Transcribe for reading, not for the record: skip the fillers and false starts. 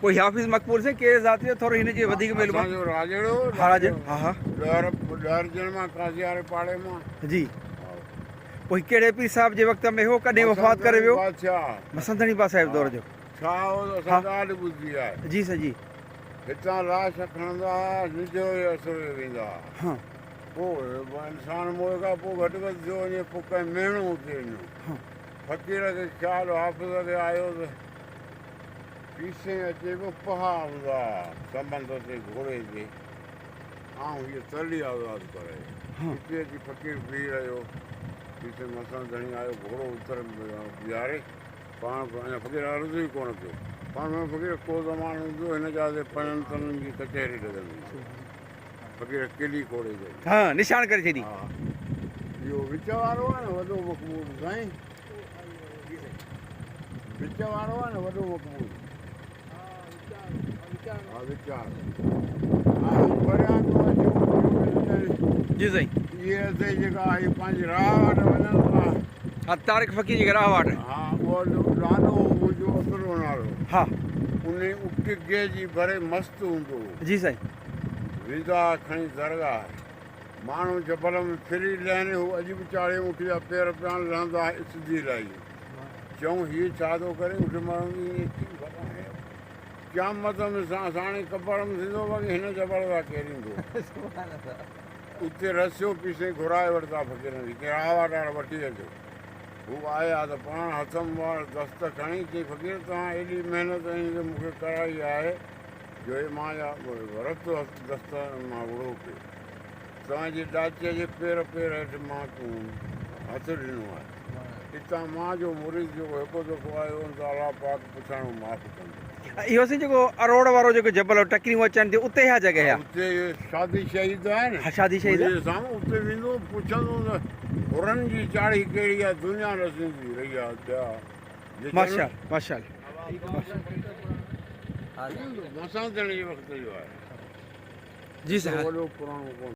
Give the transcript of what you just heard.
پوء هي حافظ مقبول سائين ڪهڙي ذات جو ٿورو هن جي وڌيڪ معلومات. اسان جو راڄڙو ها راڄڙ ها ها. ڏهر جن مان قاضياري پاڙي مان. جي پوء هي ڪهڙي پير صاحب جي وقت ۾ هو ڪڏهن وفات ڪري ويو. بادشاهه. مسندڻي بادشاهه جي دور جو. ڇا هو ته اسان ڳالهه ٻڌي آهي. جي سائين جي. هتان لاش کڻندا ها نجهو جي اسري ويندا ها. پوء انسان موئي کان پوء گهٽ وڌ ٿيو وڃي پوء ڪنهن مهڻو اتي ڏنو. فقير کي خيال حافظ کي آيو ته. پيسين اچي پيو پها هوندا سنبنڌ تي گهوڙي تي آئون هيء ترلي آزاد ڪرائي. هتي اچي فقير بيهي رهيو. پيسين مسڻ ڌڻي آيو گهوڙو اتر بيهاري پاڻ اڃا فقير عرض ئي ڪونه ڪيو. پاڻ چيو فقير ڪو زمانو ايندو هن جاء تي پنجن تنن جي ڪچهري لڳندي. فقير ڪلي کوڙي ڇڏي. ها نشان ڪري ڇڏي. ها اهو وچ وارو آهي نه وڏو مقبول سائين. وچ وارو آهي نه وڏو مقبول. ها وچ وارو. ها هي پريان ٿو اچي جي سائين. اهي اٿئي جيڪا هي پنهنجي راهه واٽ وڃن ٿا. ها طارق فقير جي راهه واٽ. ها اهو ڏاڏو منهنجو اصلو نالو. ها. انهي اٺ گيهه جي ڀري مست هوندو هو. جي سائين. ويندا ها کڻي درگاهه. ماڻهو جبل ۾ ڦري لهن، هو اڄ به چاڙهي اٺ جا پير پيا لهندا اس جي لائي. چئون هيء ڇا ٿو ڪري، اٺ مرندي ائين ٿي ڀلا قيامت ۾ ساڻي قبر ۾ ٿيندو باقي هن جبل تان ڪير ايندو. اتي رسيو پيسين گهرائي ورتا فقيرن کي، چي راهه واٽار وٺي اچو. هو آيا ته پاڻ هٿ ۾ وار دست کڻي چي فقير توهان ايڏي محنت ۽ مون کي ڪرائي آهي، جو هي مان جا رت دست مان وڙهو پئي. توهان جي ڏاچيء جي پير پير هيٺ مان هٿ ڏنو آهي. اتان مان جو مريد جيڪو هڪ دفعو آيو ان ته الله پاڪ پڇاڻو معاف ڪندو. اهو سائين جيڪو اروڙ وارو جيڪو جبل ٽڪريون اچن ٿيون اتي اها جڳهه آهي. اتي شادي شهيد آهي نه. ها شادي شهيد. ان جي سامهون اتي ويندو پڇندو ته حرن جي چاڙهي ڪهڙي آهي دنيا ڏسندي رهي آهي ٻيا. ماشاء ماشاء مسان ٿيڻ جي وقت جو آهي. جي صاحب. وڏو پراڻو ڪونه.